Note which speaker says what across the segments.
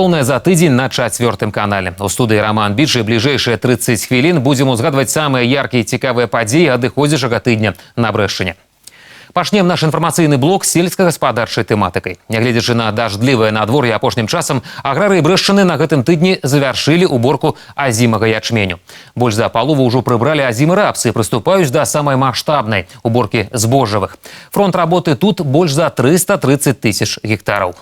Speaker 1: Галоўнае за тыдзень на Чацвёртым канале. У студыі Раман Біч, і бліжэйшыя 30 хвілін будзем узгадваць самыя яркія і цікавыя падзеі адыходзячага тыдня на Брэшчыне. Пачнем наш інфармацыйны блок з сельскагаспадарчай тэматыкай. Нягледзячы на дажджлівае надвор'е апошнім часам, аграрыі Брэшчыны на гэтым тыдні завяршылі уборку азімага ячменю. Больш за палову ўжо прыбралі азімы рапсы і прыступаюць да самай маштабнай уборкі збожжавых. Фронт работы тут больш за 330 тысяч гектараў.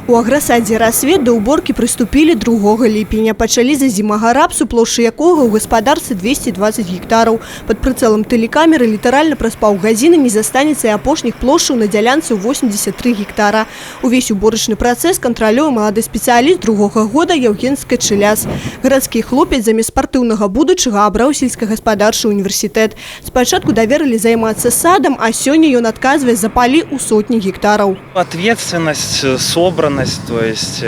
Speaker 2: У аграсадзе «Рассвет» да ўборкі прыступілі 2 ліпеня. Пачалі з азімага рапсу, плошча якога ў гаспадарцы 220 гектараў. Пад прыцэлам тэлекамеры літаральна праз паўгадзіны не застанецца і апошніх плошчаў на дзялянцы ў 83 гектара. Увесь уборачны працэс кантралюе малады спецыяліст другога года Яўген Скачыляс. Гарадскі хлопец замест спартыўнага будучага абраў сельскагаспадарчы універсітэт. Спачатку даверылі займацца садам, а сёння ён адказвае за палі ў сотні гектараў.
Speaker 3: Ответственность, собранность, то есть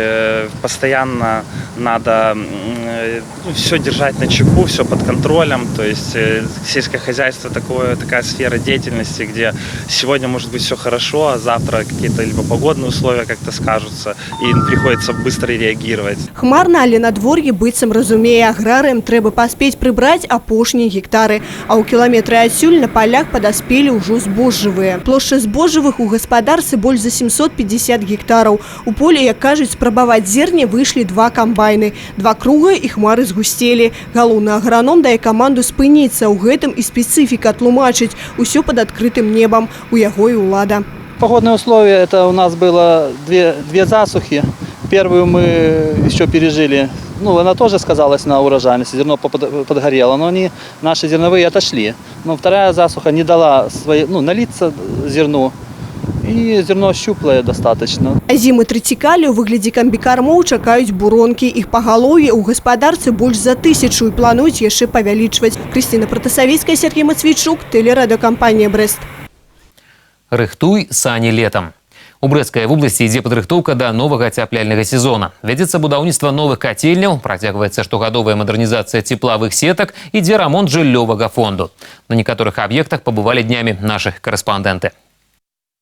Speaker 3: постоянно надо все держать на чеку, все под контролем. То есть сельское хозяйство такая сфера деятельности, где сегодня может быть все хорошо, а завтра какие-то либо погодные условия как-то скажутся, и приходится быстро реагировать.
Speaker 2: Хмарна, але надвор'е быццам разумее: аграрыям трэба паспець прыбраць апошнія гектары. А ў кіламетры адсюль на палях падаспелі ўжо збожжавыя. Плошча збожжавых у гаспадарцы больш за 750 гектараў. У поле, як кажуць, спрабаваць зерне выйшлі два камбайны. Два круга, і хмары згусцелі. Галоўны аграном дае каманду спыніцца. У гэтым і спецыфіка, тлумачыць. Усё пад адкрытым небам. У яго і ўлада.
Speaker 4: Погодные условия, это у нас было две засухи. Первую мы еще пережили. Ну, она тоже сказалась на урожайности, зерно подгорело, но они, наши зерновые, отошли. Но вторая засуха не дала своей, ну, налиться зерну. И зерно щуплое достаточно.
Speaker 2: Азімы трыцікалі ў выглядзе камбікармоў чакаюць буронкі. Іх пагалоўе ў гаспадарцы больш за 1000, і плануюць яшчэ павялічваць. Крысціна Пратасавіцкая, Сяргей Мацвійчук, тэлерадыёкампанія «Брэст».
Speaker 1: Рыхтуй сані летам. У Брэсцкай вобласці ідзе падрыхтоўка да новага ацяпляльнага сезона. Вядзецца будаўніцтва новых кацельняў, працягваецца штогадовая мадэрнізацыя цеплавых сетак, ідзе рамонт жыллёвага фонду. На некаторых аб'ектах пабывалі днямі нашы карэспандэнты.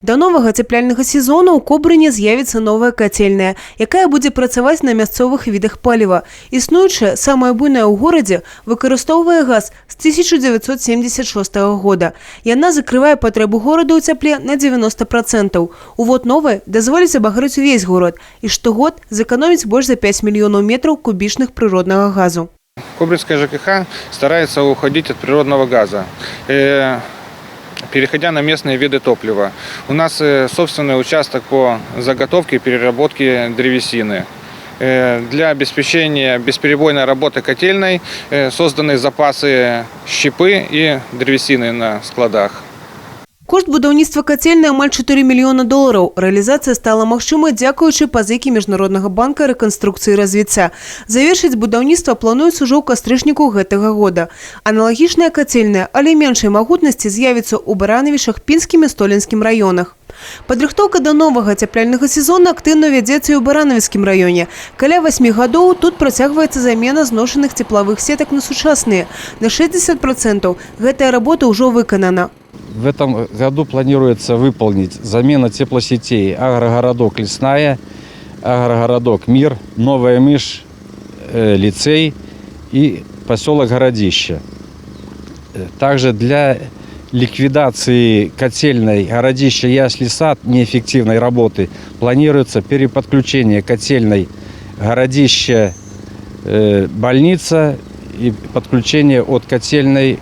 Speaker 5: Да новага ацяпляльнага сезону ў Кобрыне з'явіцца новая кацельная, якая будзе працаваць на мясцовых відах паліва. Існуючая, самая буйная ў горадзе, выкарыстоўвае газ з 1976 года. Яна закрывае патрэбу горада ў цяпле на 90%. Увод новай дазволіць абагрэць увесь горад і штогод зэканоміць больш за 5 мільёнаў метраў кубічных прыроднага газу.
Speaker 6: Кобринская ЖКХ старается уходить от природного газа, переходя на местные виды топлива. У нас собственный участок по заготовке и переработке древесины. Для обеспечения бесперебойной работы котельной созданы запасы щепы и древесины на складах.
Speaker 5: Кошт будаўніцтва кацельнай амаль 4 мільёна долараў. Рэалізацыя стала магчымай дзякуючы пазыкі Міжнароднага банка рэканструкцыі і развіцця. Завершыць будаўніцтва плануецца ўжо ў кастрычніку гэтага года. Аналагічная кацельная, але меншай магутнасці, з'явіцца ў Баранавічах, Пінскім і Столінскім раёнах. Падрыхтоўка да новага ацяпляльнага сезона актыўна вядзецца і ў Баранавіцкім раёне. Каля 8 гадоў тут працягваецца замена зношаных цеплавых сетак на сучасныя. На 60% гэтая работа ўжо выканана.
Speaker 7: В этом году планируется выполнить замена теплосетей агрогородок Лесная, агрогородок Мир, Новая Мышь, лицей и поселок Городище. Также для ликвидации котельной Городище Ясли Сад неэффективной работы планируется переподключение котельной Городище больница и подключение от котельной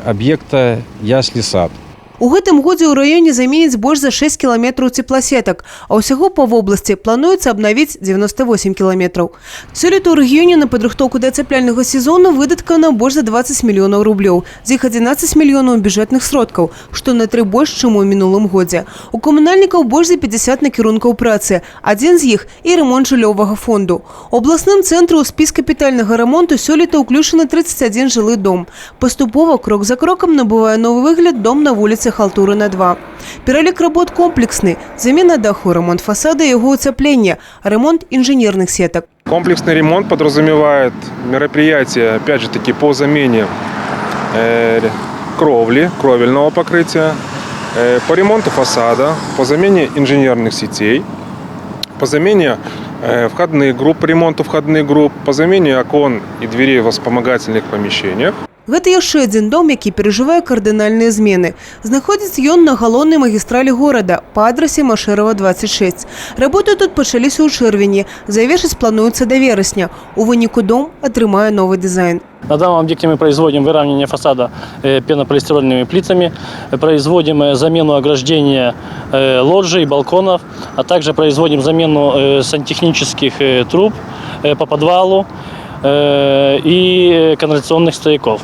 Speaker 7: объекта Ясли Сад.
Speaker 5: У гэтым годзе ў раёне заменяць больш за 6 кіламетраў цепласетак, а ўсяго па вобласці плануецца абнавіць 98 кіламетраў. Сёлета ў рэгіёне на падрыхтоўку да ацяпляльнага сезону выдаткана больш за 20 мільёнаў рублёў, з іх 11 мільёнаў бюджэтных сродкаў, што на тры больш, чым у мінулым годзе. У камунальнікаў больш за 50 накірункаў працы. Адзін з іх і рамонт жыллёвага фонду. У абласным цэнтры ў спіс капітальнага рамонту сёлета ўключаны 31 жылы дом. Паступова, крок за крокам, набывае новы выгляд дом на вуліцы Халтурына 2. Пералік работ комплексны: замена даху, рамонт фасада і яго ўцяплення, рамонт інжынерных сетак.
Speaker 8: Комплексный ремонт подразумевает мероприятия, опять же таки, по замене кровли, кровельного покрытия, по ремонту фасада, по замене инженерных сетей, по замене входных групп, ремонту входных групп, по замене окон и дверей в вспомогательных помещениях.
Speaker 5: Гэта яшчэ адзін дом, які перажывае кардынальныя змены. Знаходзіцца ён на галоўнай магістралі горада па адрасе Машэрава 26. Работы тут пачаліся ў чэрвені, завершыць плануецца да верасня. У выніку дом атрымае новы дызайн.
Speaker 9: На данном объекте мы производим выравнивание фасада пенополистирольными плитами, производим замену ограждения лоджий, балконов, а также производим замену сантехнических труб по подвалу и канализационных стояков.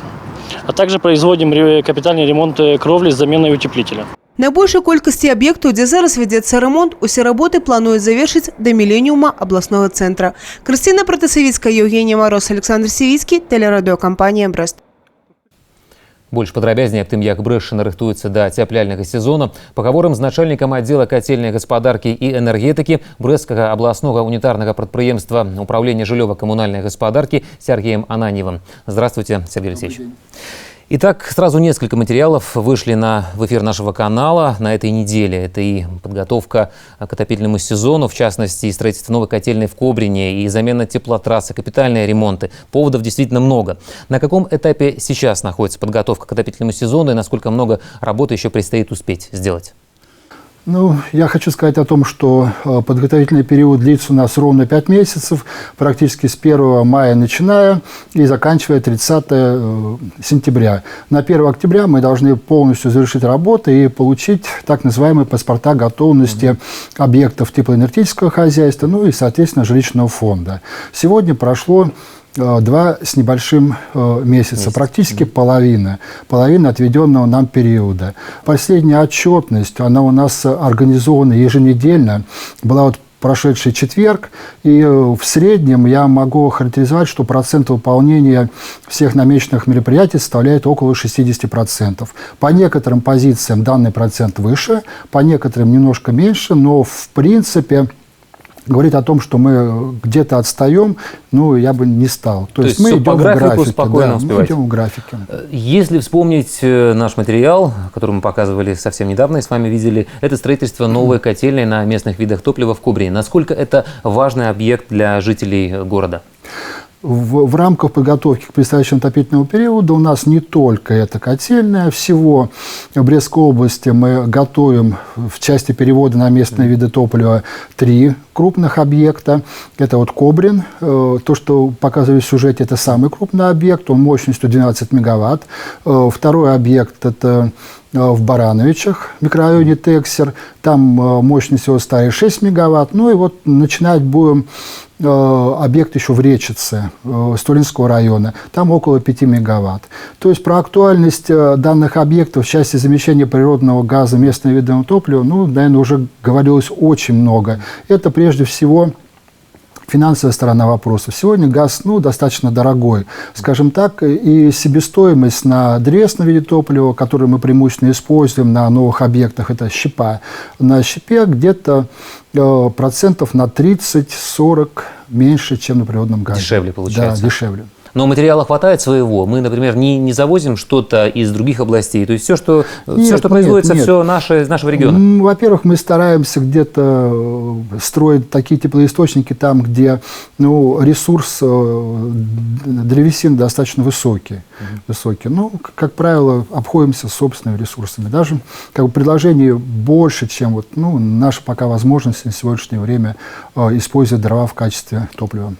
Speaker 9: А также производим капитальный ремонт кровли с заменой утеплителя.
Speaker 5: На большай колькасці аб'ектаў, дзе зараз вядзецца рамонт, усе работы плануюць завершыць да міленіума абласнога цэнтра. Крысціна Пратасавіцкая, Яўгенія Мароз, Аляксандр Сівіцкі, тэлерадыёкампанія «Брэст».
Speaker 1: Больш падрабязней аб тым, як Брэшчына рыхтуецца да ацяпляльнага сезону, пагаворым з начальнікам аддзела кацельнай гаспадаркі і энергетыкі Брэсцкага абласнога унітарнага прадпрыемства Управлення жыллёва-камунальнай гаспадаркі Сергеем Ананьевым. Здравствуйте, Сергей Алексеевич. Итак, сразу несколько материалов вышли в эфир нашего канала на этой неделе. Это и подготовка к отопительному сезону, в частности, и строительство новой котельной в Кобрине, и замена теплотрассы, капитальные ремонты. Поводов действительно много. На каком этапе сейчас находится подготовка к отопительному сезону и насколько много работы еще предстоит успеть сделать?
Speaker 10: Ну, я хочу сказать о том, что подготовительный период длится у нас ровно 5 месяцев, практически с 1 мая начиная и заканчивая 30 сентября. На 1 октября мы должны полностью завершить работы и получить так называемые паспорта готовности объектов теплоэнергетического хозяйства, ну и, соответственно, жилищного фонда. Сегодня прошло 2 с небольшим месяца, практически половина отведенного нам периода. Последняя отчетность, она у нас организована еженедельно, была вот прошедший четверг, и в среднем я могу характеризовать, что процент выполнения всех намеченных мероприятий составляет около 60%. По некоторым позициям данный процент выше, по некоторым немножко меньше, но в принципе говорить о том, что мы где-то отстаем, ну, я бы не стал. То есть мы
Speaker 1: всё
Speaker 10: идем
Speaker 1: по
Speaker 10: в
Speaker 1: графику
Speaker 10: графике,
Speaker 1: спокойно
Speaker 10: да, мы
Speaker 1: успеваете.
Speaker 10: идем в графике.
Speaker 1: Если вспомнить наш материал, который мы показывали совсем недавно и с вами видели, это строительство новой котельной на местных видах топлива в Кобрине. Насколько это важный объект для жителей города?
Speaker 10: В рамках подготовки к предстоящему отопительному периоду у нас не только эта котельная. Всего в Брестской области мы готовим в части перевода на местные виды топлива 3 крупных объекта. Это вот Кобрин, то, что показывали в сюжете, это самый крупный объект, он мощностью 12 мегаватт. Второй объект – это в Барановичах, в микрорайоне Тексер, там мощность его составит 6 мегаватт. Ну и вот начинать будем объект еще в Речице, Столинского района, там около 5 мегаватт. То есть про актуальность данных объектов в части замещения природного газа местным видом топлива, ну, наверное, уже говорилось очень много. Это прежде всего финансовая сторона вопроса. Сегодня газ, ну, достаточно дорогой, скажем так, и себестоимость на древесном виде топлива, который мы преимущественно используем на новых объектах, это щепа. На щепе где-то процентов на 30-40 меньше, чем на природном газе.
Speaker 1: Дешевле получается.
Speaker 10: Да, дешевле.
Speaker 1: Но материала хватает своего. Мы, например, не завозим что-то из других областей. То есть все,
Speaker 10: Нет,
Speaker 1: что производится,
Speaker 10: нет, нет.
Speaker 1: все наше, из нашего региона.
Speaker 10: Во-первых, мы стараемся где-то строить такие теплоисточники там, где, ну, ресурс древесины достаточно высокий. Высокий. Ну, как правило, обходимся собственными ресурсами. Даже как бы предложений больше, чем вот, ну, наша пока возможность на сегодняшнее время использовать дрова в качестве топлива.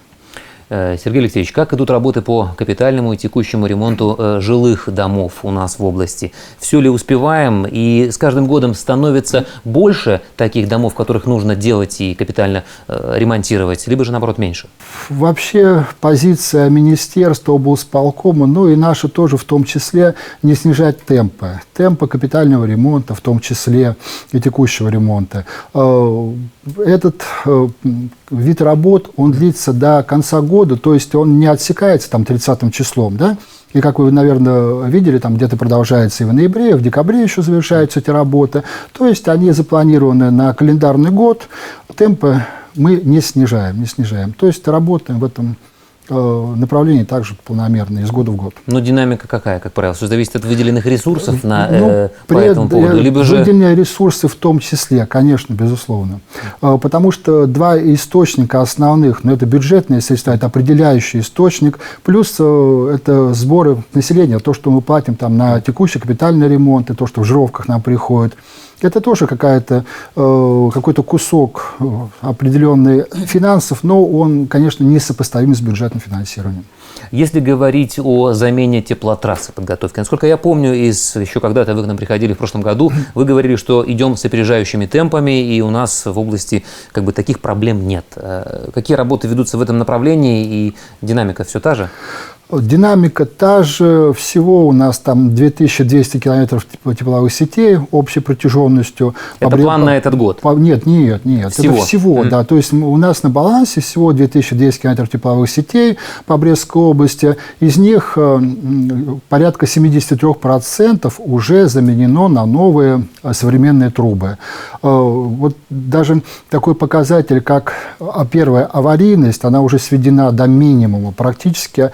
Speaker 1: Сергей Алексеевич, как идут работы по капитальному и текущему ремонту жилых домов у нас в области? Все ли успеваем? И с каждым годом становится больше таких домов, которых нужно делать и капитально ремонтировать, либо же, наоборот, меньше?
Speaker 10: Вообще позиция министерства, облсполкома, ну и наша тоже в том числе, не снижать темпы. Темпы капитального ремонта, в том числе и текущего ремонта. Этот вид работ, он длится до конца года, то есть он не отсекается там 30 числом, да? И, как вы, наверное, видели, там где-то продолжается и в ноябре, и в декабре еще завершаются эти работы. То есть они запланированы на календарный год. Темпы мы не снижаем, не снижаем. То есть работаем в этом направлении также планомерно, из года в год.
Speaker 1: Но динамика какая, как правило? Все зависит от выделенных ресурсов по этому поводу? Либо же...
Speaker 10: Выделенные ресурсы в том числе, конечно, безусловно. Потому что два источника основных, ну, это бюджетные средства, это определяющий источник, плюс это сборы населения, то, что мы платим там на текущий капитальный ремонт, и то, что в жировках нам приходит. Это тоже какой-то кусок определенный финансов, но он, конечно, несопоставим с бюджетным финансированием.
Speaker 1: Если говорить о замене теплотрассы подготовки, насколько я помню, еще когда-то вы к нам приходили в прошлом году, вы говорили, что идем с опережающими темпами, и у нас в области как бы таких проблем нет. Какие работы ведутся в этом направлении, и динамика все та же?
Speaker 10: Динамика та же, всего у нас там 2200 километров тепловых сетей общей протяженностью.
Speaker 1: Это план на этот год?
Speaker 10: Нет, нет, нет.
Speaker 1: Всего?
Speaker 10: Это всего, да. То есть у нас на балансе всего 2200 километров тепловых сетей по Брестской области. Из них порядка 73% уже заменено на новые современные трубы. Вот даже такой показатель, как первая аварийность, она уже сведена до минимума. Практически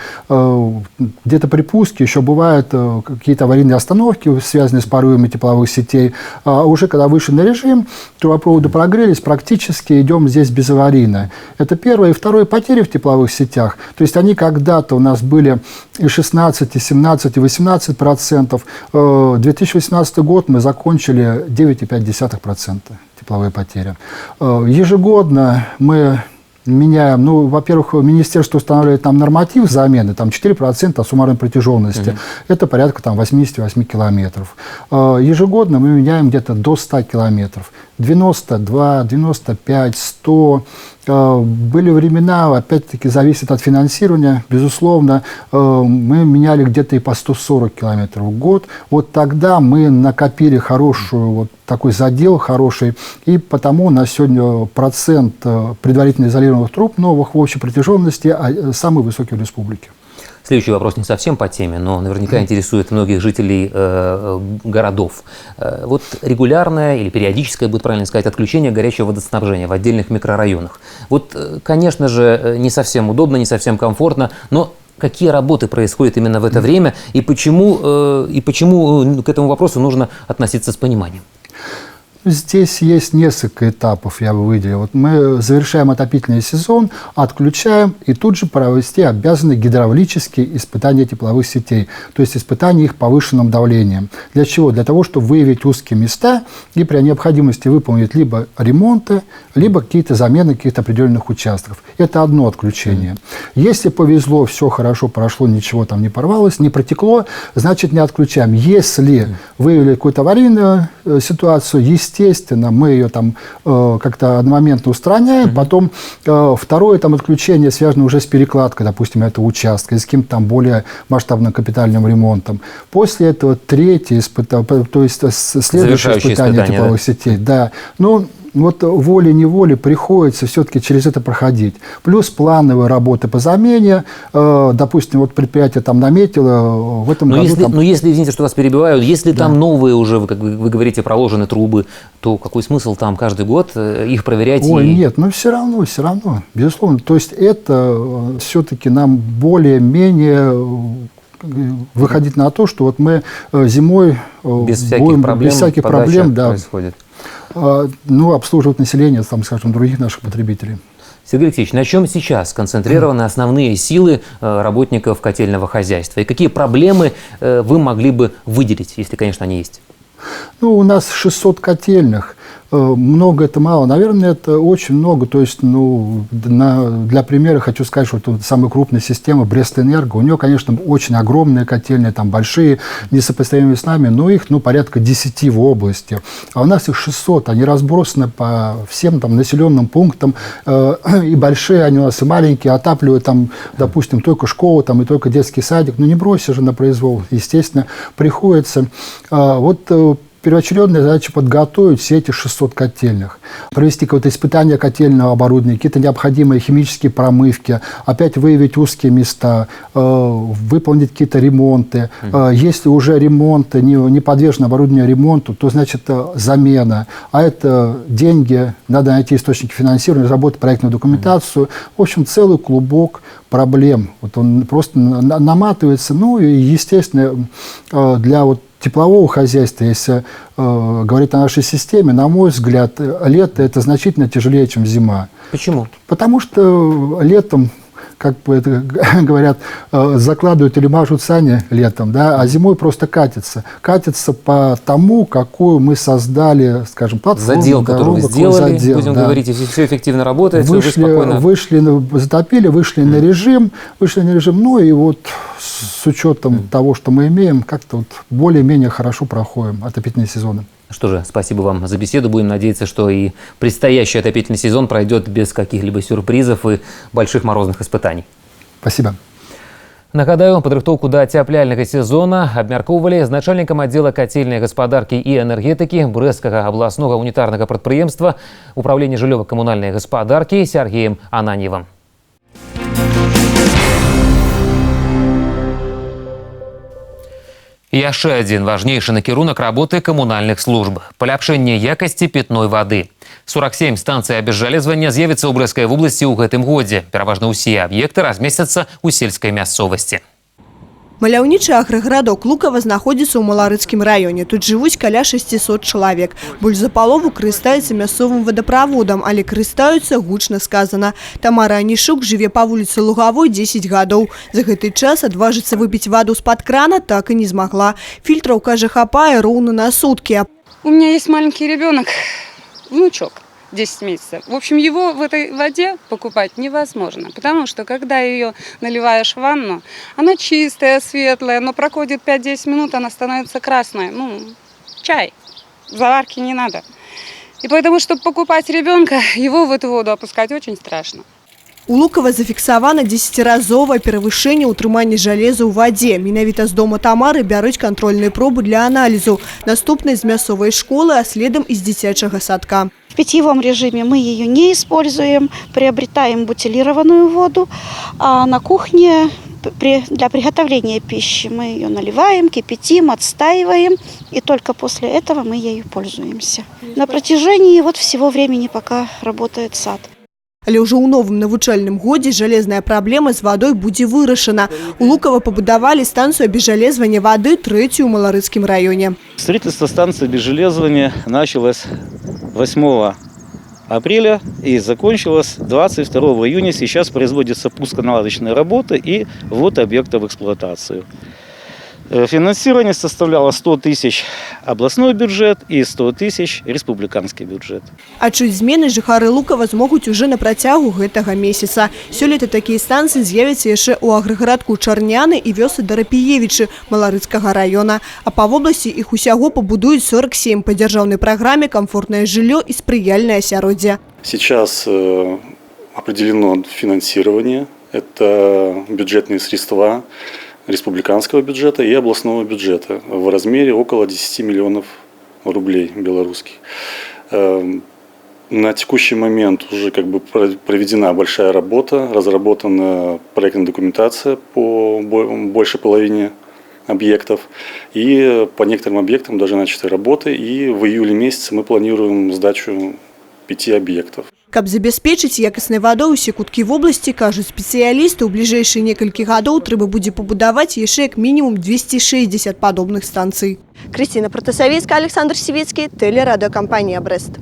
Speaker 10: где-то при пуске еще бывают какие-то аварийные остановки, связанные с порывами тепловых сетей. А уже когда вышли на режим, трубопроводы прогрелись, практически идем здесь безаварийно. Это первое. И второе, потери в тепловых сетях. То есть они когда-то у нас были и 16, и 17, и 18%. 2018 год мы закончили 9,5% тепловые потери. Ежегодно мы меняем, ну, во-первых, министерство устанавливает нам норматив замены, там 4% от суммарной протяженности. Это порядка там 88 километров. Ежегодно мы меняем где-то до 100 километров. 92, 95, 100. Были времена, опять-таки, зависит от финансирования, безусловно, мы меняли где-то и по 140 километров в год. Вот тогда мы накопили хорошую, вот такой задел хороший, и потому у нас сегодня процент предварительно изолированных труб новых в общей протяженности самый высокий в республике.
Speaker 1: Следующий вопрос не совсем по теме, но наверняка интересует многих жителей городов. Вот регулярное или периодическое, будет правильно сказать, отключение горячего водоснабжения в отдельных микрорайонах. Вот, конечно же, не совсем удобно, не совсем комфортно, но какие работы происходят именно в это время и почему к этому вопросу нужно относиться с пониманием?
Speaker 10: Здесь есть несколько этапов, я бы выделил. Вот мы завершаем отопительный сезон, отключаем и тут же провести обязаны гидравлические испытания тепловых сетей, то есть испытания их повышенным давлением. Для чего? Для того, чтобы выявить узкие места и при необходимости выполнить либо ремонты, либо какие-то замены каких-то определенных участков. Это одно отключение. Если повезло, все хорошо прошло, ничего там не порвалось, не протекло, значит не отключаем. Если выявили какую-то аварийную ситуацию, естественно, мы ее там как-то одномоментно устраняем. Потом второе там отключение связано уже с перекладкой, допустим, этого участка, с каким-то там более масштабным капитальным ремонтом. После этого третье испытание, то есть следующее испытание тепловых сетей. Да. Но вот волей-неволей приходится все-таки через это проходить. Плюс плановые работы по замене. Допустим, вот предприятие там наметило в этом году...
Speaker 1: Если, там... Но если, извините, что вас перебиваю, если там новые уже, как вы говорите, проложены трубы, то какой смысл там каждый год их проверять?
Speaker 10: Ой, нет, но все равно, безусловно. То есть это все-таки нам более-менее выходить на то, что вот мы зимой
Speaker 1: без всяких проблем,
Speaker 10: без всяких проблем, да,
Speaker 1: происходит.
Speaker 10: Ну, обслуживать население, там, скажем, других наших потребителей.
Speaker 1: Сергей Алексеевич, на чем сейчас сконцентрированы основные силы работников котельного хозяйства? И какие проблемы вы могли бы выделить, если, конечно, они есть?
Speaker 10: Ну, у нас 600 котельных. Много это мало. Наверное, это очень много. То есть, ну, для примера хочу сказать, что вот самая крупная система Брестэнерго, у нее, конечно, очень огромные котельные, там большие, несопоставимые с нами, но их, ну, порядка 10 в области. А у нас их 600, они разбросаны по всем там населенным пунктам, и большие они у нас, и маленькие, отапливают там, допустим, только школу там, и только детский садик. Ну, не бросишь же на произвол, естественно, приходится. Вот Первоочередная задача подготовить все эти 600 котельных, провести какое-то испытание котельного оборудования, какие-то необходимые химические промывки, опять выявить узкие места, выполнить какие-то ремонты. Если уже ремонт не подвержен оборудованию ремонту, то значит замена. А это деньги, надо найти источники финансирования, разработать проектную документацию. В общем, целый клубок проблем. Вот он просто наматывается. Ну и, естественно, для вот теплового хозяйства, если говорить о нашей системе, на мой взгляд, лето это значительно тяжелее, чем зима.
Speaker 1: Почему?
Speaker 10: Потому что летом, как бы это говорят, закладывают или мажут сани летом, да, а зимой просто катятся. Катятся по тому, какую мы создали, скажем, платформу,
Speaker 1: Задел, который
Speaker 10: дорогу,
Speaker 1: вы сделали,
Speaker 10: задел,
Speaker 1: будем
Speaker 10: да.
Speaker 1: говорить, если все эффективно работает,
Speaker 10: вышли,
Speaker 1: все, вы спокойно...
Speaker 10: Вышли, затопили, вышли на режим, ну и вот с учетом того, что мы имеем, как-то вот более-менее хорошо проходим отопительные сезоны.
Speaker 1: Что же, спасибо вам за беседу. Будем надеяться, что и предстоящий отопительный сезон пройдет без каких-либо сюрпризов и больших морозных испытаний.
Speaker 10: Спасибо.
Speaker 1: Нагадаю, падрыхтоўку да ацяпляльнага сезона абмяркоўвалі з начальнікам аддзела кацельнай гаспадаркі і энергетыкі Брэсцкага абласнога унітарнага прадпрыемства Управлення жыллёва-камунальнай гаспадаркі Сергеем Ананьевым. Яшчэ адзін важнейшы накірунак работы камунальных служб – паляпшэнне якасці пітной вады. 47 станцый абезжалезвання з'явіцца ў Брэсцкай вобласці ў гэтым годзе. Пераважна ўсе аб'екты размесцяцца ў сельскай мясцовасці.
Speaker 2: Маляўнічы аграгарадок Лукава знаходзіцца ў Маларыцкім раёне. Тут жывуць каля 600 чалавек. Больш за палову карыстаюцца мясцовым вадаправодам, але карыстаюцца гучна сказана. Тамара Анішук жыве па вуліцы Лугавой 10 гадоў. За гэты час адважыцца выпіць ваду з-пад крана так і не змагла. Фільтраў, кажа, хапае роўна на суткі.
Speaker 11: У меня есть маленький ребенок, внучок. 10 месяцев. В общем, его в этой воде покупать невозможно, потому что, когда ее наливаешь в ванну, она чистая, светлая, но проходит 5-10 минут, она становится красной. Ну, чай, заварки не надо. И поэтому, чтобы покупать ребенка, его в эту воду опускать очень страшно.
Speaker 2: У Лукава зафіксавана 10-разовае перавышэнне ўтрымання жалеза ў вадзе. Менавіта з дома Тамары бяруць кантрольныя пробы для аналізу. Наступнай з мясцовай школы, а следам і з дзіцячага садка.
Speaker 12: В питьевом режиме мы ее не используем, приобретаем бутилированную воду, а на кухне для приготовления пищи мы ее наливаем, кипятим, отстаиваем, и только после этого мы ею пользуемся. На протяжении вот всего времени, пока работает сад.
Speaker 2: Але ўжо ў новым навучальным годзе жалезная праблема з вадой будзе вырашана. У Лукава пабудавалі станцыю абезжалезвання вады, трэцюю ў Маларыцкім раёне.
Speaker 4: Строительство станции обезжелезывания началось 8 апреля и закончилось 22 июня. Сейчас производится пусконаладочные работы и ввод объекта в эксплуатацию. Финансирование составляло 100 тысяч областной бюджет и 100 тысяч республиканский бюджет.
Speaker 2: Адчуць змены жыхары Лукава змогуць ужо на працягу гэтага месяца. Сёлета такія станцыі з'явяцца яшчэ ў аграгарадку Чарняны і вёсцы Дарапіевічы Маларыцкага раёна. А па вобласці іх усяго пабудуюць 47 па дзяржаўнай праграме «Камфортнае жыллё і спрыяльнае асяроддзе».
Speaker 13: Сейчас определено финансирование, это бюджетные средства республиканского бюджета и областного бюджета в размере около 10 миллионов рублей белорусских. На текущий момент уже как бы проведена большая работа, разработана проектная документация по большей половине объектов. И по некоторым объектам даже начаты работы. И в июле месяце мы планируем сдачу 5 объектов.
Speaker 2: Каб забяспечыць якаснай вадой усе куткі вобласці, кажуць спецыялісты, у бліжэйшыя некалькі гадоў трэба будзе пабудаваць яшчэ як мінімум 260 падобных станцый. Крысціна Пратасавецкая, Александр Сівецкі, тэлерадыёкампанія «Брэст».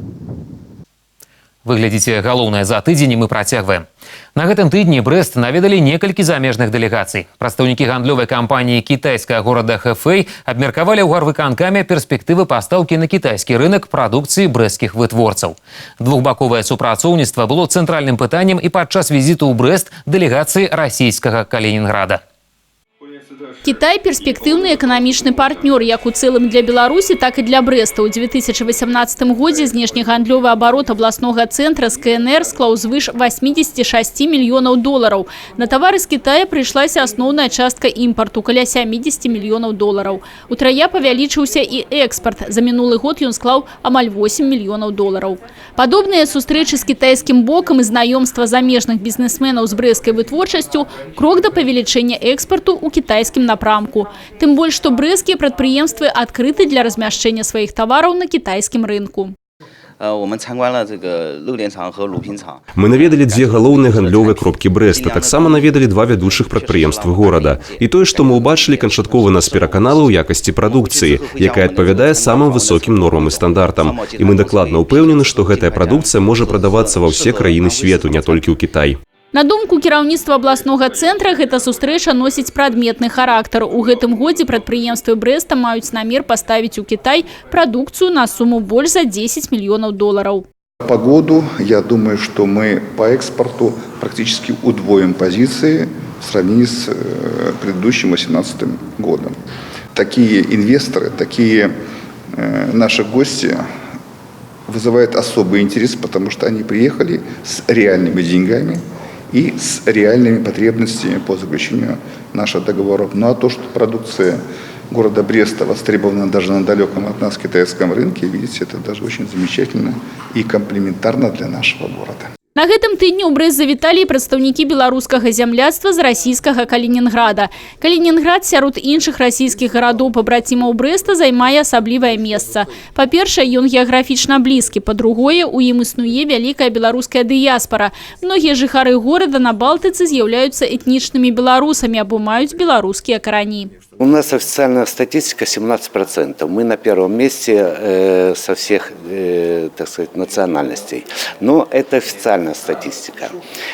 Speaker 1: Вы глядзіце галоўнае за тыдзень, і мы працягваем. На гэтым тыдні Брэст наведалі некалькі замежных дэлегацый. Прадстаўнікі гандлёвай кампаніі кітайскага горада Хэфэй абмеркавалі ў гарвыканкаме перспектывы пастаўкі на кітайскі рынок прадукцыі брэсцкіх вытворцаў. Двухбаковае супрацоўніцтва было цэнтральным пытаннем і падчас візіту ў Брэст дэлегацыі расійскага Калінінграда.
Speaker 14: Кітай перспектыўны эканамічны партнёр як у цэлым для Беларусі, так і для Брэста. У 2018 годзе знешнегандлёвы абарот абласнога цэнтра з КНР склаў звыш 86 мільёнаў долараў. На тавары з Кітая прыйшлася асноўная частка імпарту каля 70 мільёнаў долараў. Утрая павялічыўся і экспарт. За мінулы год ён склаў амаль 8 мільёнаў долараў. Падобныя сустрэчы з кітайскім бокам і знаёмства замежных бізнесменаў з брэсцкай вытворчасцю — крок да павелічэння экспарту ў кітайскім напрамку. Тым больш, што брэсцкія прадпрыемствы адкрыты для размяшчэння сваіх тавараў на кітайскім рынку.
Speaker 15: 呃，我们参观了这个肉联厂和乳品厂。
Speaker 16: Мы наведалі дзве галоўныя гандлёвыя кропкі Брэста, таксама наведалі два вядучых прадпрыемствы горада. І тое, што мы ўбачылі, канчаткова нас пераканала ў якасці прадукцыі, якая адпавядае самым высокім нормам і стандартам. І мы дакладна ўпэўнены, што гэтая прадукцыя можа прадавацца ва ўсе краіны свету, не толькі ў Кітай.
Speaker 14: На думку кіраўніцтва абласнога цэнтра, гэта сустрэча носіць прадметны характар. У гэтым годзе прадпрыемствы Брэста маюць намер паставіць у Кітай прадукцыю на суму больш за 10 мільёнаў долараў.
Speaker 17: По году, я думаю, что мы по экспорту практически удвоим позиции в сравнении с предыдущим 2018 годом. Такие инвесторы, такие наши гости вызывают особый интерес, потому что они приехали с реальными деньгами и с реальными потребностями по заключению наших договоров. Ну а то, что продукция города Бреста востребована даже на далеком от нас китайском рынке, видите, это даже очень замечательно и комплиментарно для нашего города.
Speaker 14: На гэтым тыдні ў Брэст завіталі і прадстаўнікі беларускага зямляцтва з расійскага Калінінграда. Калінінград сярод іншых расійскіх гарадоў пабрацімаў Брэста займае асаблівае месца. Па-першае, ён геаграфічна блізкі, па-другое, у ім існуе вялікая беларуская дыяспара. Многія жыхары горада на Балтыцы з'яўляюцца этнічнымі беларусамі або маюць беларускія карані.
Speaker 18: У нас официальная статистика 17%. Мы на первом месте со всех, так сказать, национальностей. Но это официальная статистика.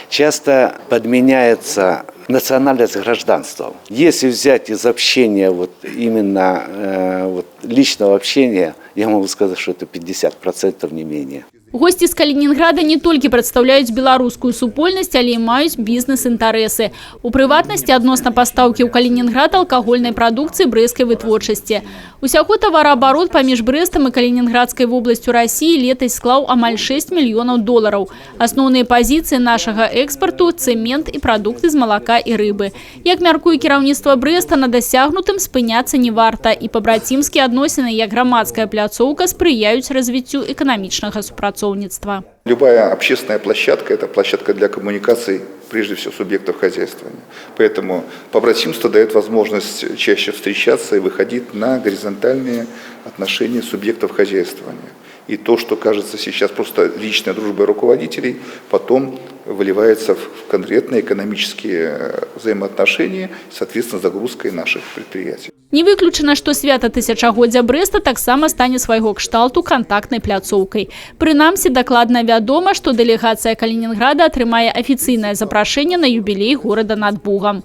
Speaker 18: Часто подменяется национальность гражданством. Если взять из общения, вот именно вот личного общения, я могу сказать, что это 50%, не менее.
Speaker 14: Госці з Калінінграда не толькі прадстаўляюць беларускую супольнасць, але і маюць бізнес-інтарэсы. У прыватнасці, адносна пастаўкі ў Калінінград алкагольнай прадукцыі брэсцкай вытворчасці. Усяго тавараабарот паміж Брэстам і Калінінградскай вобласцю Расіі летась склаў амаль 6 мільёнаў долараў. Асноўныя пазіцыі нашага экспарту – цэмент і прадукты з малака і рыбы. Як мяркуе кіраўніцтва Брэста, на дасягнутым спыняцца не варта. І пабрацімскія адносіны як грамадская пляцоўка спрыяюць развіццю эканамічнага супрацоўніцтва.
Speaker 17: Любая общественная площадка – это площадка для коммуникаций, прежде всего, субъектов хозяйствования. Поэтому побратимство дает возможность чаще встречаться и выходить на горизонтальные отношения субъектов хозяйствования. И то, что кажется сейчас просто личной дружбой руководителей, потом выливается в конкретные экономические взаимоотношения, соответственно, загрузкой наших предприятий.
Speaker 14: Не выключана, што свята тысячагоддзя Брэста таксама стане свайго кшталту кантактнай пляцоўкай. Прынамсі, дакладна вядома, што дэлегацыя Калінінграда атрымае афіцыйнае запрашэнне на юбілей горада над Бугам.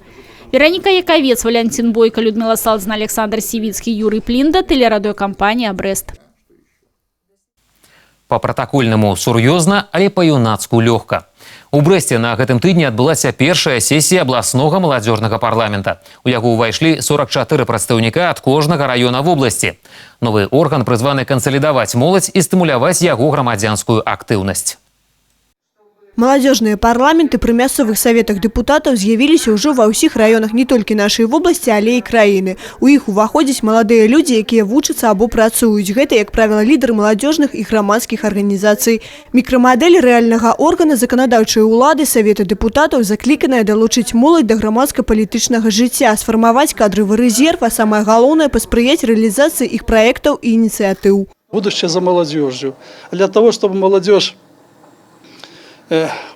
Speaker 14: Вераніка Якавец, Валянцін Бойка, Людміла Салзна, Аляксандр Сівіцкі, Юрый Плінда, тэлерадыёкампанія «Брэст».
Speaker 1: Па-пратакольнаму сур'ёзна, але па-юнацку лёгка. У Брэсце на гэтым тыдні адбылася першая сесія абласнога маладзёжнага парламента. У яго ўвайшлі 44 прадстаўніка ад кожнага раёна вобласці. Новы орган прызваны кансалідаваць моладзь і стымуляваць яго грамадзянскую актыўнасць.
Speaker 2: Маладзёжныя парламенты пры мясцовых саветах дэпутатаў з'явіліся ўжо ва ўсіх раёнах не толькі нашай вобласці, але і краіны. У іх уваходзяць маладыя людзі, якія вучацца або працуюць. Гэта, як правіла, лідары маладзёжных і грамадскіх арганізацый. Мікрамадэль рэальнага органа заканадаўчай улады Савета дэпутатаў закліканая далучыць моладзь да грамадска-палітычнага жыцця, сфармаваць кадравы рэзерв, а самае галоўнае — паспрыяць рэалізацыі іх праектаў і ініцыятыў.
Speaker 19: Будущее за молодежью. Для того, чтобы молодежь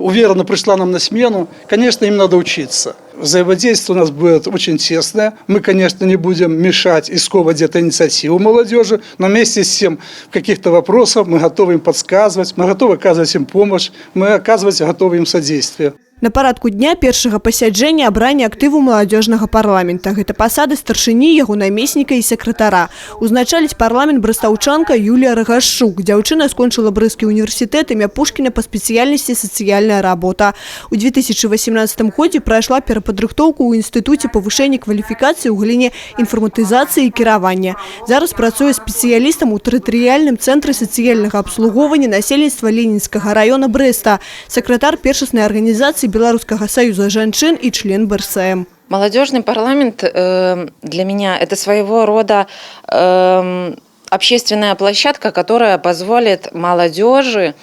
Speaker 19: уверенно пришла нам на смену, конечно, им надо учиться. Взаимодействие у нас будет очень тесное. Мы, конечно, не будем мешать и сковывать где-то инициативу молодежи, но вместе с тем в каких-то вопросах мы готовы им подсказывать, мы готовы оказывать им помощь, мы оказывать готовы им содействие.
Speaker 2: На парадку дня першага пасяджэння абранне актыву маладзёжнага парламента. Гэта пасады старшыні, яго намесніка і сакратара. Узначаліць парламент брастаўчанка Юлія Рагашчук. Дзяўчына скончыла Брэсцкі універсітэт імя Пушкіна па спецыяльнасці «Сацыяльная работа». У 2018 годзе прайшла перападрыхтоўку ў інстытуце павышэння кваліфікацыі ў галіне інфарматызацыі і кіравання. Зараз працуе спецыялістам у тэрытарыяльным цэнтры сацыяльнага абслугоўвання насельніцтва Ленінскага раёна Брэста, сакратар першаснай арганізацыі Беларускага саюза жанчын і член БРСМ.
Speaker 20: Молодежный парламент для меня это своего рода общественная площадка, которая позволит молодежи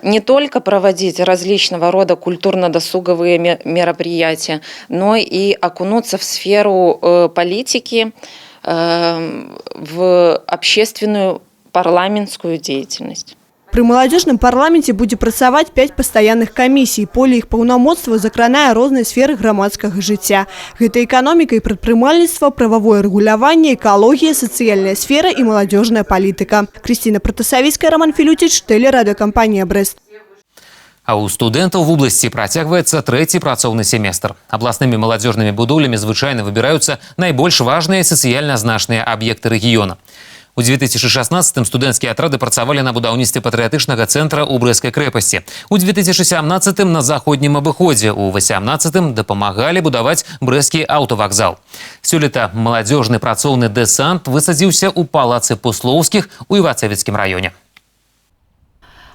Speaker 20: не только проводить различного рода культурно-досуговые мероприятия, но и окунуться в сферу политики, в общественную парламентскую деятельность.
Speaker 2: Пры маладзёжным парламенце будзе працаваць пяць пастаянных камісій. Поле іх паўнамоцтва закранае розныя сферы грамадскага жыцця. Гэта эканоміка і прадпрымальніцтва, прававое рэгуляванне, экалогія, сацыяльная сфера і маладзёжная палітыка. Крысціна Пратасавіцкая, Раман Філюціч, тэлерадыёкампанія «Брэст».
Speaker 1: А ў студэнтаў вобласці працягваецца трэці працоўны семестр. Абласнымі маладзёжнымі будоўлямі звычайна выбіраюцца найбольш важныя, сацыяльна значныя аб'екты рэгіёна. У 2016 студэнцкія атрады працавалі на будаўніцтве патрыятычнага цэнтра ў Брэсцкай крэпасці. У 2017 на заходнім абыходзе, у 18 дапамагалі будаваць брэсцкі аўтавакзал. Сёлета маладзёжны працоўны дэсант высадзіўся ў палацы Пуслоўскіх у Івацэвіцкім раёне.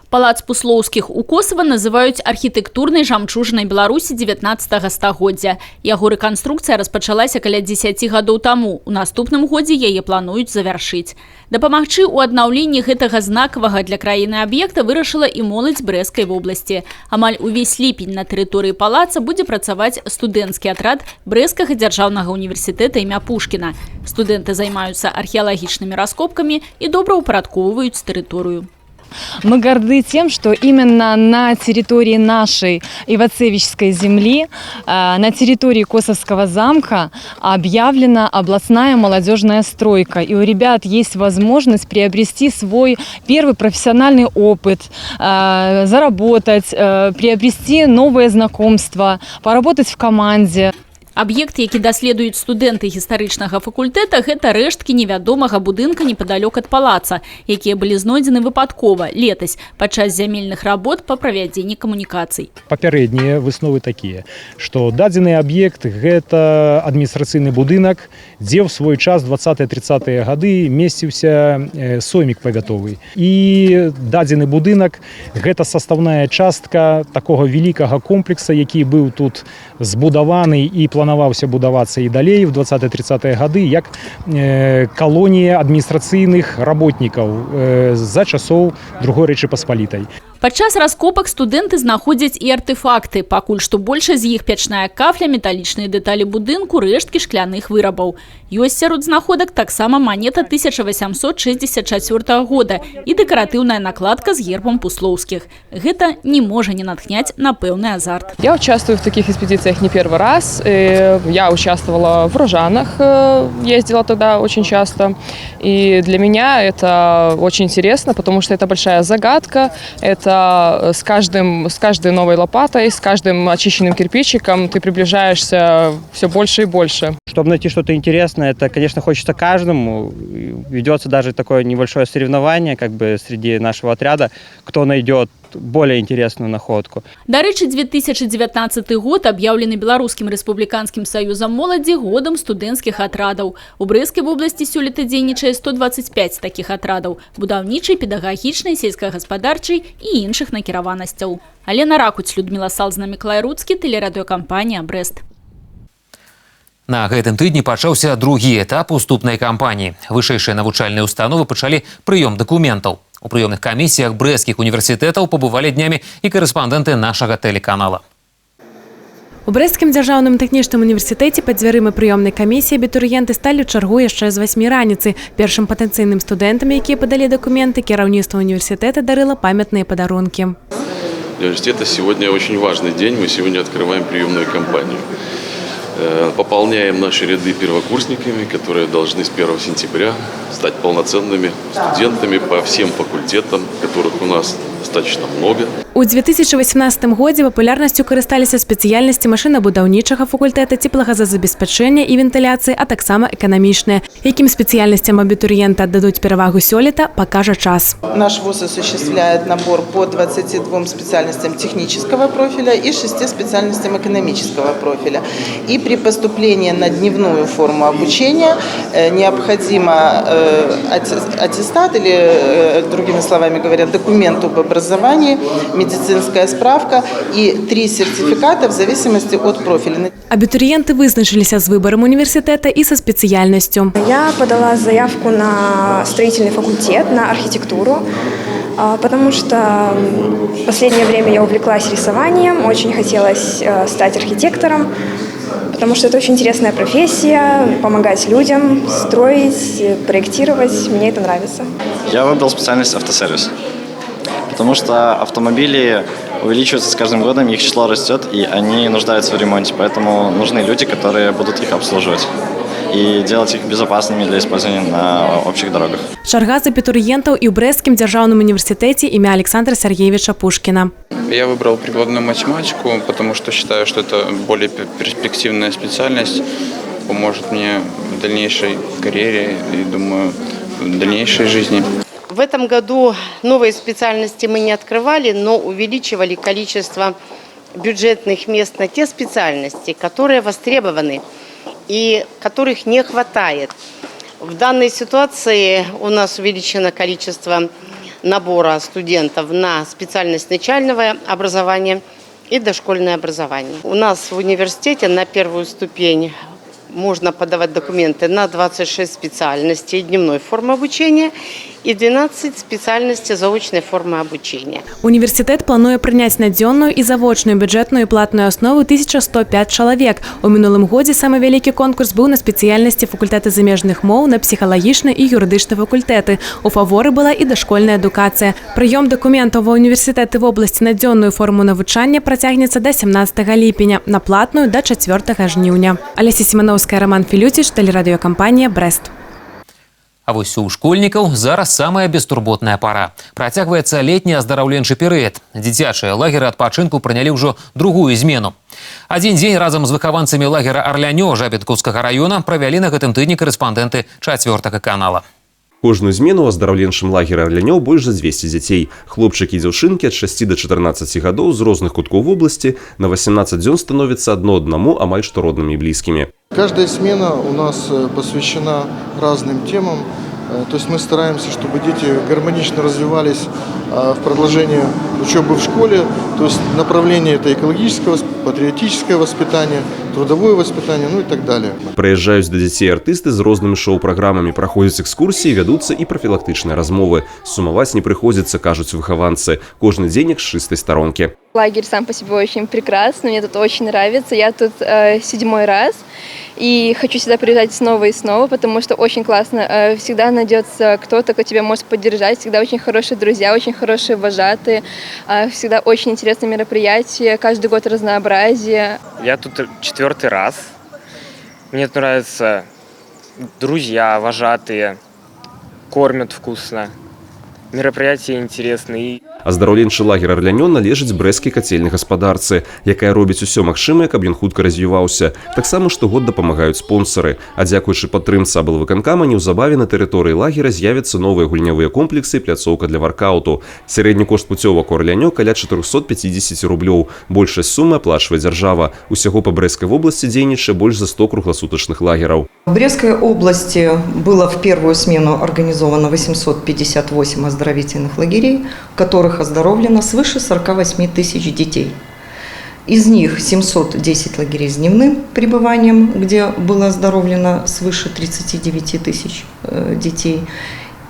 Speaker 14: Палац Пуслоўскіх у Косава называюць архітэктурнай жамчужынай Беларусі 19 стагоддзя. Яго рэканструкцыя распачалася каля 10 гадоў таму. У наступным годзе яе плануюць завяршыць. Дапамагчы ў аднаўленні гэтага знакавага для краіны аб'екта вырашыла і моладзь Брэсцкай вобласці. Амаль увесь ліпень на тэрыторыі палаца будзе працаваць студэнцкі атрад Брэсцкага дзяржаўнага універсітэта імя Пушкіна. Студэнты займаюцца археалагічнымі раскопкамі і добраўпарадкоўваюць тэрыторыю.
Speaker 21: Мы горды тем, что именно на территории нашей Ивацевичской земли, на территории Косовского замка объявлена областная молодежная стройка. И у ребят есть возможность приобрести свой первый профессиональный опыт, заработать, приобрести новые знакомства, поработать в команде.
Speaker 14: Аб'ект, які даследуюць студэнты гістарычнага факультэта, гэта рэшткі невядомага будынка непадалёк ад палаца, якія былі знойдзены выпадкова летась падчас зямельных работ па правядзенні камунікацый.
Speaker 22: Папярэднія высновы такія, што дадзены аб'ект гэта адміністрацыйны будынак, дзе ў свой час, 20-30 гады, месціўся соймік павятовы. І дадзены будынак гэта састаўная частка такога вялікага комплекса, які быў тут збудаваны і планаваўся будавацца і далей в 20-30 гады як калонія адміністрацыйных работнікаў за часоў Другой Рэчы Паспалітай.
Speaker 14: Падчас раскопак студэнты знаходзяць і артэфакты. Пакуль што большасць з іх пячная кафля, металічныя дэталі будынку, рэшткі шкляных вырабаў. Ёсць сярод знаходак таксама манета 1864 года і дэкаратыўная накладка з гербам Пуслоўскіх. Гэта не можа не натхняць на пэўны азарт.
Speaker 23: Я участвую в таких экспедициях не первый раз. Я участвовала в Ружанах, ездила туда очень часто. И для меня это очень интересно, потому что это большая загадка. Это с каждой новой лопатой, с каждым очищенным кирпичиком ты приближаешься все больше и больше.
Speaker 24: Чтобы найти что-то интересное, это, конечно, хочется каждому. Ведется даже такое небольшое соревнование, как бы, среди нашего отряда, кто найдет более интересную находку.
Speaker 14: Дарэчы, 2019 год аб'яўлены Беларускім рэспубліканскім саюзам моладзі годам студэнцкіх атрадаў. У Брэсцкай вобласці сёлета дзейнічае 125 такіх атрадаў: будаўнічай, педагагічнай, сельскагаспадарчай і іншых накіраванасцяў. Алена Ракуць, Людміла Салзна, Мікалай Руцкі, тэлерадыёкампанія «Брэст».
Speaker 1: На гэтым тыдні пачаўся другі этап уступнай кампаніі. Вышэйшыя навучальныя установы пачалі прыём дакументаў. У прыёмных камісіях брэсцкіх універсітэтаў пабывалі днямі і карэспандэнты нашага тэлеканала.
Speaker 5: У Брэсцкім дзяржаўным тэхнічным універсітэце пад дзвярыма прыёмнай камісіі абітурыенты сталі ў чаргу яшчэ з 8 раніцы. Першым патэнцыйным студэнтам, якія падалі дакументы, кіраўніцтва універсітэта дарыла памятныя падарункі.
Speaker 25: Для университета сегодня очень важный день. Мы сегодня открываем приемную кампанию. Пополняем наши ряды первокурсниками, которые должны с 1 сентября стать полноценными студентами по всем факультетам, которых у нас достаточно много.
Speaker 3: У 2018 годзе папулярнасцю карысталіся спецыяльнасці машынабудаўнічага факультэта, цеплагазазабеспячэння і вентыляцыі, а таксама эканамічныя. Якім спецыяльнасцям абітурыенты аддадуць перавагу сёлета, пакажа час.
Speaker 6: Наш вуз осуществляет набор по 22 специальностям технического профиля и 6 специальностям экономического профиля. И при поступлении на дневную форму обучения необходимо аттестат или, другими словами говоря, документ об образовании, медицинская справка и три сертификата в зависимости от профиля.
Speaker 3: Абітурыенты вызначыліся з выбарам універсітэта і са спецыяльнасцю.
Speaker 7: Я подала заявку на строительный факультет, на архитектуру, потому что в последнее время я увлеклась рисованием, очень хотелось стать архитектором, потому что это очень интересная профессия, помогать людям, строить, проектировать, мне это нравится.
Speaker 8: Я выбрал специальность автосервис, потому что автомобили увеличиваются с каждым годом, их число растет, и они нуждаются в ремонте, поэтому нужны люди, которые будут их обслуживать и делать их безопасными для использования на общих дорогах.
Speaker 3: Чарга з абітурыентаў і ў Брэсцкім дзяржаўным універсітэце імя Аляксандра Сяргеевіча Пушкіна.
Speaker 9: Я выбрал прикладную математику, потому что считаю, что это более перспективная специальность, поможет мне в дальнейшей карьере и, думаю, в дальнейшей жизни.
Speaker 26: В этом году новые специальности мы не открывали, но увеличивали количество бюджетных мест на те специальности, которые востребованы и которых не хватает. В данной ситуации у нас увеличено количество набора студентов на специальность начального образования и дошкольное образование. У нас в университете на первую ступень можно подавать документы на 26 специальностей дневной формы обучения и 12 специальностей заочной формы обучения.
Speaker 3: Універсітэт плануе прыняць на дзённую і завочную бюджэтную і платную аснову 1105 чалавек. У мінулым годзе самы вялікі конкурс быў на спецыяльнасці факультэта замежных моў, на псіхалагічны і юрыдычны факультэты. У фаворы была і дашкольная адукацыя. Прыём дакументаў ва ўніверсітэты вобласці на дзённую форму навучання працягнецца да 17 ліпеня, на платную да 4 жніўня. Алеся Сімановская, Раман Філюціч, тэлерадыёкампанія «Брэст».
Speaker 1: А вось у школьнікаў зараз самая бестурботная пара. Працягваецца летні аздараўленчы перыяд. Дзіцячыя лагеры адпачынку прынялі ўжо другую змену. Адзін дзень разам з выхаванцамі лагера «Арлянё» Жабінкаўскага раёна правялі на гэтым тыдні карэспандэнты Чацвёртага канала.
Speaker 16: Кожную змену ў аздараўленчым лагеры «Арлянё» больш за 200 дзяцей. Хлопчыкі і дзяўчынкі ад 6 до 14 гадоў з розных куткоў вобласці на 18 дзён становяцца адно аднаму амаль што роднымі і блізкімі.
Speaker 27: Каждая смена у нас посвящена разным темам. То есть мы стараемся, чтобы дети гармонично развивались в продолжении учебы в школе. То есть направление это экологическое, патриотическое воспитание, трудовое воспитание, ну и так далее.
Speaker 16: Прыязджаюць да дзяцей артысты з рознымі шоу-праграмамі, праходзяць экскурсіі, вядуцца і прафілактычныя размовы. Сумаваць не прыходзіцца, кажуць выхаванцы. Кожны дзень як з чыстай старонкі.
Speaker 28: Лагерь сам по себе очень прекрасный, мне тут очень нравится. Я тут седьмой раз и хочу сюда приезжать снова и снова, потому что очень классно. Всегда найдется кто-то, кто тебя может поддержать, всегда очень хорошие друзья, очень хорошие вожатые, всегда очень интересные мероприятия, каждый год разнообразие.
Speaker 29: Я тут четвертый раз. Мне тут нравятся друзья, вожатые, кормят вкусно, мероприятия интересные.
Speaker 16: Аздараўленчы лагер «Арлянё» належыць Брэсцкай кацельнай гаспадарцы, якая робіць усё магчымае, каб ён хутка развіваўся. Таксама штогод дапамагаюць спонсары. А дзякуючы падтрымцы аблвыканкама неўзабаве на тэрыторыі лагера з'явяцца новыя гульнявыя комплексы і пляцоўка для варкауту. Сярэдні кошт пуцёвак у «Арлянё» каля 450 рублёў. Большасць сумы аплачвае дзяржава. Усяго па Брэсцкай вобласці дзейнічае больш за 100 кругласутачных лагераў.
Speaker 30: В Брестской области было в первую смену организовано 858 оздоровительных лагерей, в которых оздоровлено свыше 48 тысяч детей. Из них 710 лагерей с дневным пребыванием, где было оздоровлено свыше 39 тысяч детей,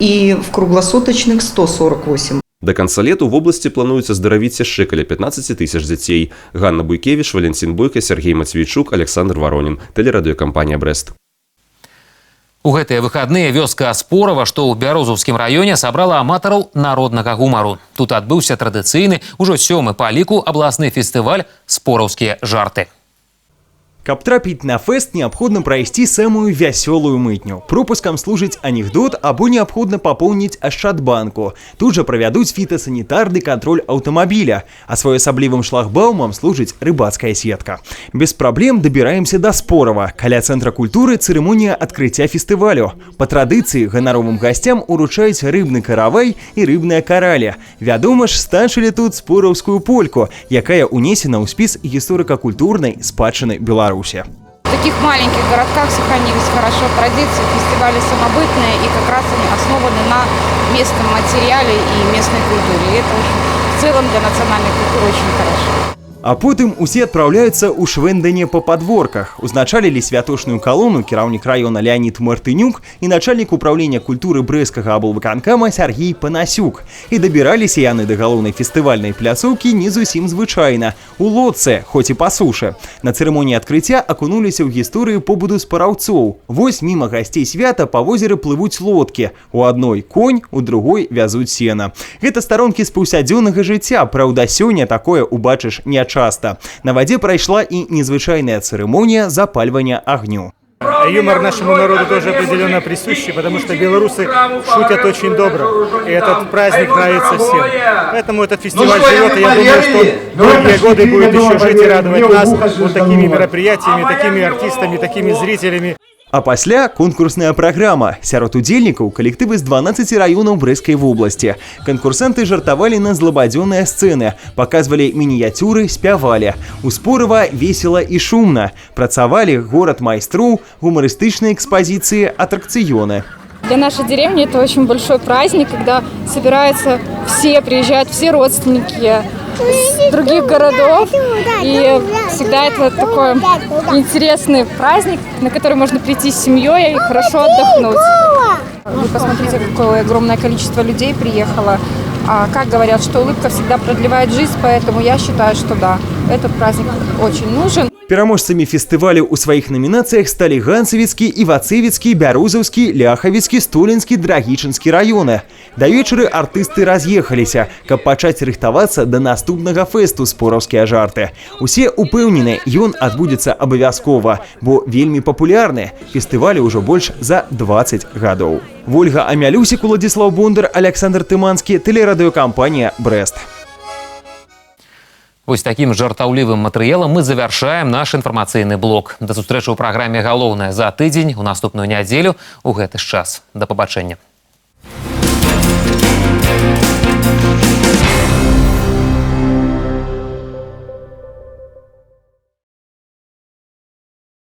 Speaker 30: и в круглосуточных 148.
Speaker 16: Да канца лета ў вобласці плануюць аздаравіць яшчэ каля 15 тысяч дзяцей. Ганна Буйкевіч, Валянцін Бойка, Сяргей Мацвейчук, Аляксандр Варонін. Тэлерадыёкампанія «Брэст».
Speaker 1: У гэтыя выхадныя вёска Спорава, што ў Бярозаўскім раёне, сабрала аматараў народнага гумару. Тут адбыўся традыцыйны, ужо сёмы па ліку, абласны фестываль «Спораўскія жарты».
Speaker 4: Каб трапіць на фэст, неабходна прайсці самую вясёлую мытню. Пропускам служыць анекдот або неабходна папоўніць ашчадбанку. Тут жа правядуць фітасанітарны кантроль аўтамабіля, а своеасаблівым шлагбаумам служыць рыбацкая сетка. Без праблем дабіраемся да Спорава. Каля цэнтра культуры цырымонія адкрыцця фестывалю. Па традыцыі ганаровым гасцям уручаюць рыбны каравай і рыбныя каралі. Вядома ж, станчылі тут спораўскую польку, якая ўнесена ў спіс гісторыка-культурнай спадчыны Беларусі.
Speaker 10: В таких маленьких городках сохранились хорошо традиции, фестивали самобытные, и как раз они основаны на местном материале и местной культуре. И это очень, в целом для национальной культуры очень хорошо.
Speaker 4: А потым усе адпраўляюцца ў швэнданне па падворках. Узначалілі святочную калону кіраўнік раёна Леанід Мартынюк і начальнік упраўлення культуры Брэсцкага аблвыканкама Сяргей Панасюк. І дабіраліся яны да галоўнай фестывальнай пляцоўкі не зусім звычайна. У лодцы, хоць і па сушы. На цырымоніі адкрыцця акунуліся ў гісторыю побыту спараўцоў. Вось міма гасцей свята па возеры плывуць лодкі. У адной конь, у другой вязуць сена. Гэта старонкі з паўсядзённага жыцця, праўда, сёння такое убачыш не часта. На вадзе прайшла і незвычайная цырымонія запальвання агню.
Speaker 11: Юмор нашему народу тоже определенно присущий, потому что белорусы шутят очень добро. И этот праздник нравится всем. Поэтому этот фестиваль живет, и я думаю, что он долгие годы будет еще жить и радовать нас вот такими мероприятиями, такими артистами, такими зрителями.
Speaker 4: А пасля конкурсная праграма. Сярод удзельнікаў калектывы з 12 раёнаў Брэсцкай вобласці. Канкурсанты жартавалі на злабадзённыя сцэны, паказвалі мініяцюры, спявалі. У Спорава весела і шумна. Працавалі горад майстроў, гумарыстычныя экспазіцыі, атракцыёны.
Speaker 12: Для нашей деревни это очень большой праздник, когда собираются все, приезжают все родственники с других городов. И всегда это такой интересный праздник, на который можно прийти с семьей и хорошо отдохнуть.
Speaker 10: Вы посмотрите, какое огромное количество людей приехало. А как говорят, что улыбка всегда продлевает жизнь, поэтому я считаю, что да, этот праздник очень нужен.
Speaker 4: Пераможцамі фестывалю ў сваіх намінацыях сталі Ганцавіцкі, Івацэвіцкі, Бярозаўскі, Ляхавіцкі, Столінскі, Драгічынскі раёны. Да вечары артысты раз'ехаліся, каб пачаць рыхтавацца да наступнага фэсту «Спораўскія жарты». Усе упэўнены, ён адбудзецца абавязкова, бо вельмі папулярны. Фестывалю ўжо больш за 20 гадоў. Вольга Амялюсік, Уладзіслаў Бондар, Аляксандр Тыманскі, тэлерадыёкампанія «Брэст».
Speaker 1: Вось такім жартаўлівым матэрыялам мы завяршаем наш інфармацыйны блок. Да сустрэчы ў праграме «Галоўнае» за тыдзень, у наступную нядзелю у гэты ж час. Да пабачэння.